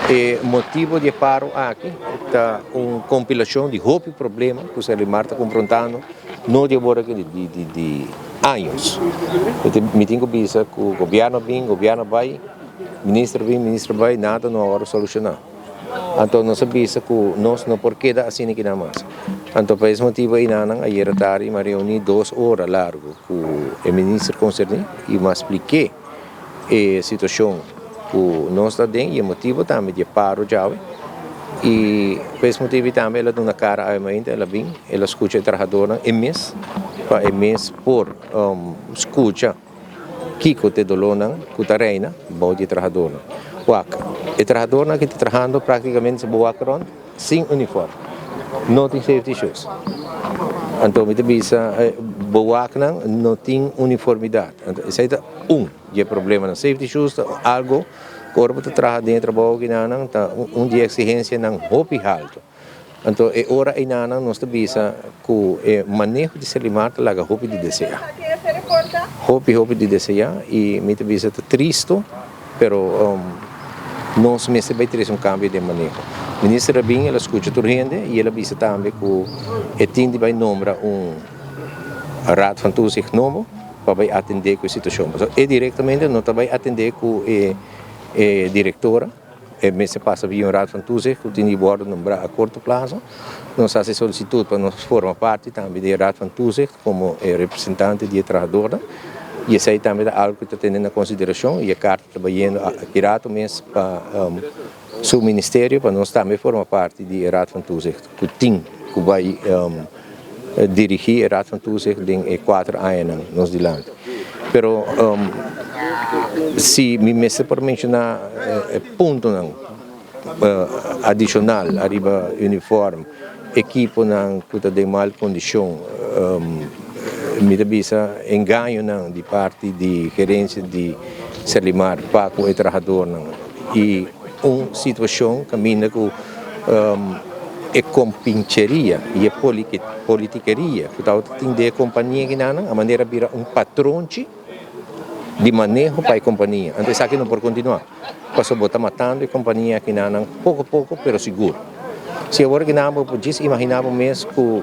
E motibo di e paro aki ta un compilacion di hopi problema cu Serlimar ta confrontando no di awor aki di años. Mi tin cu bisa cu gobierno a bin, gobierno a bay, minister a bin, minister a bay, nada no a worde soluciona. Anto nos a bisa cu nos no por keda asina aki nan mas. Anto pa es motibo einanan ayer atardi mi a reuni dos ora largo cu e minister concerni y mi a spliké e situacion cu nos ta aden y e motibo tambe di e paro djawe. Y pa es motibo tambe el a duna cara awe mainta, el a bin, el a scucha e trahadornan e mes pa e mes por scucha. Kiko ta e dolónan ku ta reina bou di e trahadónan? Wak, e trahadónan ki ta trahando práktikamente sa bo wak rònt sin unifòrm, no tin safety shoes. Anto mi ta bisa bo waknan no tin uniformidat. Anto esei ta un di e problemanan. Safety shoes ta algu ku ora bo ta traha den e trabou akinanan ta un di e eksigensianan hopi haltu. Anto e ora einanan nos ta bisa ku e maneho di Serlimar ta laga hopi di deseá. Hopi hopi di deseá i mi ta bisa ta tristo pero nos mester bai trese un kambio den maneho. Minister a bin el a skucha tur hende i el a bisa tambe ku e tin di bai nombra un Raad van Toezicht nobo pa bai atendé ku e situashon. Pasobra e direktamente no ta bai atendé ku e direktora. E mester pasa via un Raad van Toezicht ku tin di wòrdu nombrá a korto plaso. Nos hasi solisitut pa nos forma parti tambe di e Raad van Toezicht komo e representante di e trahadornan i esei tambe ta algu ku ta tene na konsiderashon i e karta ta bayendo aki rato mes pa su ministerio pa nos tambe forma parti di e Raad van Toezicht ku tin ku bai dirigí e Raad van Toezicht den e kuater añanan nos dilanti. Pero si mi mester por menshoná e puntonan adishonal ariba uniform, ekiponan ku ta den mal kondishon, mi ta bisa engañonan di parti di gerensia di Serlimar pa ku e trahadornan i un situashon kaminda ku e kompincheria i e politikeria ku tabata tin den e kompania kinanan a manera bira un patronchi di maneho pa e kompania. Anto esaki no por kontinuá pasobra bo ta matando e kompania kinanan poko poko pero sigur. Si awor kinan bo por djis imaginá bo mes ku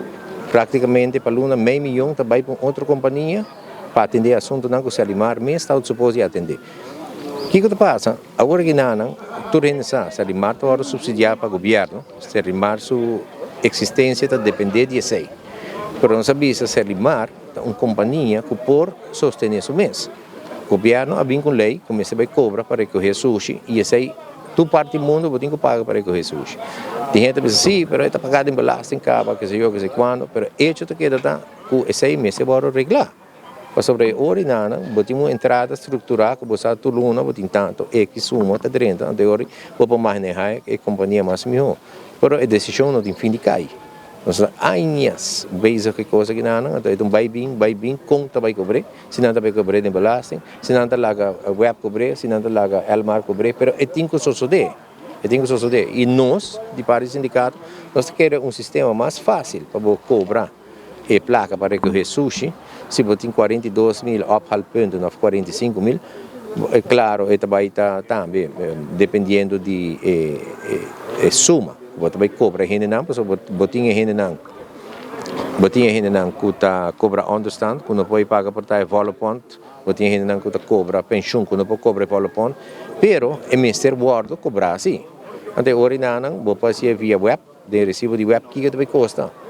praktikamente pa luna mei miyon ta bai pa un otro kompania pa atendé asuntunan ku Serlimar mes tabata supos di atendé. Kiko ta pasa? Awor aki nanan tur hende sa, Serlimar ta wòrdu supsidiá pa gobièrnu, Serlimar su eksistensia ta dependé di esei. Pero nos a bisa Serlimar ta un kompania ku por sostené su mes. Gobièrnu a bin ku un lei ku mester bai kobra pa rekohé sushi i esei tur parti di mundu bo tin ku paga pa rekohé sushi. Tin hende ta bisa si, pero e ta pagá den belasting kaba, keseyo, kesekuando, pero echo ta keda ta ku esei mester wòrdu reglá. Pasobra e ora nan bo tin un entrada strukturá ku bo sa tur luna bo tin tantu ekis suma ta drenta, anto e ora bo por manehá e kompania mas mihó. Pero e desishon no tin fin di kai. Nos ta añas bezig ku e kos aki nan, anto e ta un bai bin, bai bin, kon ta bai kobr'é, si nan ta bai kobr'é den belasting, si nan ta laga web kobr'é, si nan ta laga Elmar kobr'é, pero e tin ku sosodé, e tin ku sosodé. I nos di parti di sindikato nos ta kere un sistema mas fásil pa bo kobra. E plaka pa rekohé sushi, si bo tin 42.000 ophaalpunten òf 45.000, klaro e ta bai ta tambe dependiendo di e suma ku bo ta bai kobra e hendenan, pasobra bo tin e hendenan bo tin e hendenan ku ta kobra ònderstant ku no por paga por ta e volle pond, bo tin e hendenan ku ta kobra penshun ku no por kobra e volle pond, pero e mester wòrdu kobrá si. Anto e ora enanan bo por hasié via web. Den resibo di web kiko ta bay kosta?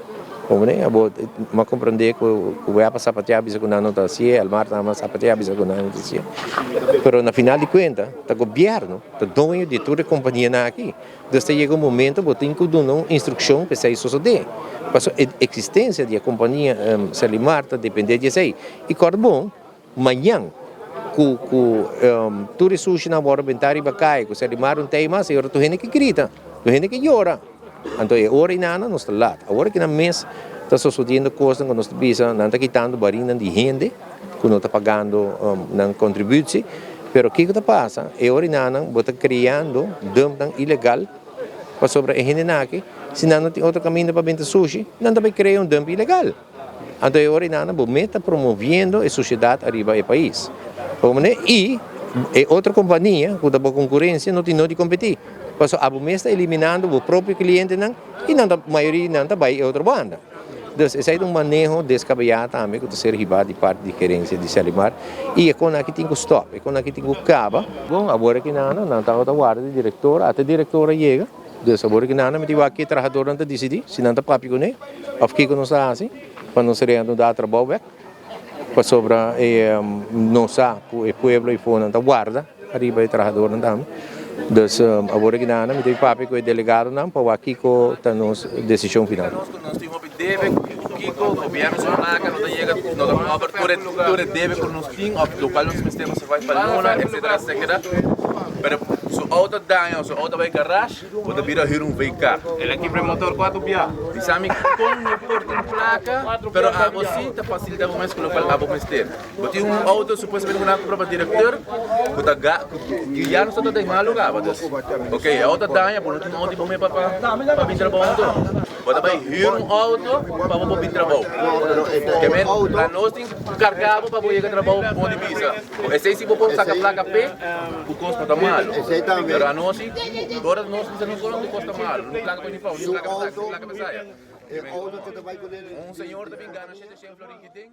Como ne? Abo m'a comprende cu web a sapatea bisa cu nan no ta hacié, Elmar tambe a sapatea bisa cu nan no ta hacié. Pero na final di cuenta ta gobierno ta doño di tur e companianan aki. Dus ta yega un momento bo tin cu duna un instruccion pa esey sosode. Pasobra e existencia di e compania Serlimar ta depende di esey. Y corda bon. Mañan ku ku tur e sushinan wòrdu bentá riba kai ku Serlimar un tei mas e ora tur hende ke grita, tur hende ke yora. Anto e ora einana nos ta lat. Awor aki nan mes ta sosodiendo kosnan ku nos ta bisa nan ta kitando barinnan di hende ku no ta pagando nan kontributsi. Pero kiko ta pasa? E ora einana bo ta kreando dumpnan ilegal pasobra e hendenan aki. Si nan no tin otro kaminda pa benta sushi, nan ta bai krea un dump ilegal. Anto e ora einan bo mes ta promoviendo e sushedat ariba e pais. I e otro kompania ku ta bo konkurensia no tin no di kompetí. Pasobra abo mes ta eliminando bo propio klientenan i nan ta mayoria di nan ta bai e otro banda. Dus esei ta un maneho deskabeyá tambe ku ta ser hibá di parti di gerensia di Selimar i e kon aki tin ku stòp, e kon aki tin ku kaba. Bon, awor aki nan nan tabata warda di direktor, ata e direktor a yega. Dus awor aki nan mi tin wak ke trahadornan ta disidí si nan ta papia kuné òf kiko nos ta hasi pa nos renta da trabou bèk pasobra nos sa ku e pueblo i fonan ta warda ariba e trahadornan tambe. Dus awor aki nan mi ta papia ku e delegadonan pa wak kiko ta nos desishon final. Nos tin hopi debe ku kiko gobierno su placa no ta yega no ta cover tur e debe ku nos tin of locual nos mester pa survive pa luna etcetera etcetera pero su auto daña of su auto bay garage bo ta bira huur un VK. El a kibra e motor cuatro bia. Bisa mi con no por tin placa pero abo si ta facilita bo mes cu locual abo mester. Bo tin un auto supuestamente cu nan a cumpra pa director cu ta ga cu ya no sta ta den mal lugar dus ok e auto a daña bo no tin auto di bo mes pa pa bin trabou anto bo ta bay huur un auto pa bo por bin trabou ke men a nos tin cu carga bo pa bo yega trabou bon di bisa esey si bo por saca placa pe cu cos no ta malo pero anos si ora nos bisa nos cu cos ta malo no placa pa uniform ni placa pa esaki ni placa pa esaya un señor ta bin gana shete shen florin ki tin.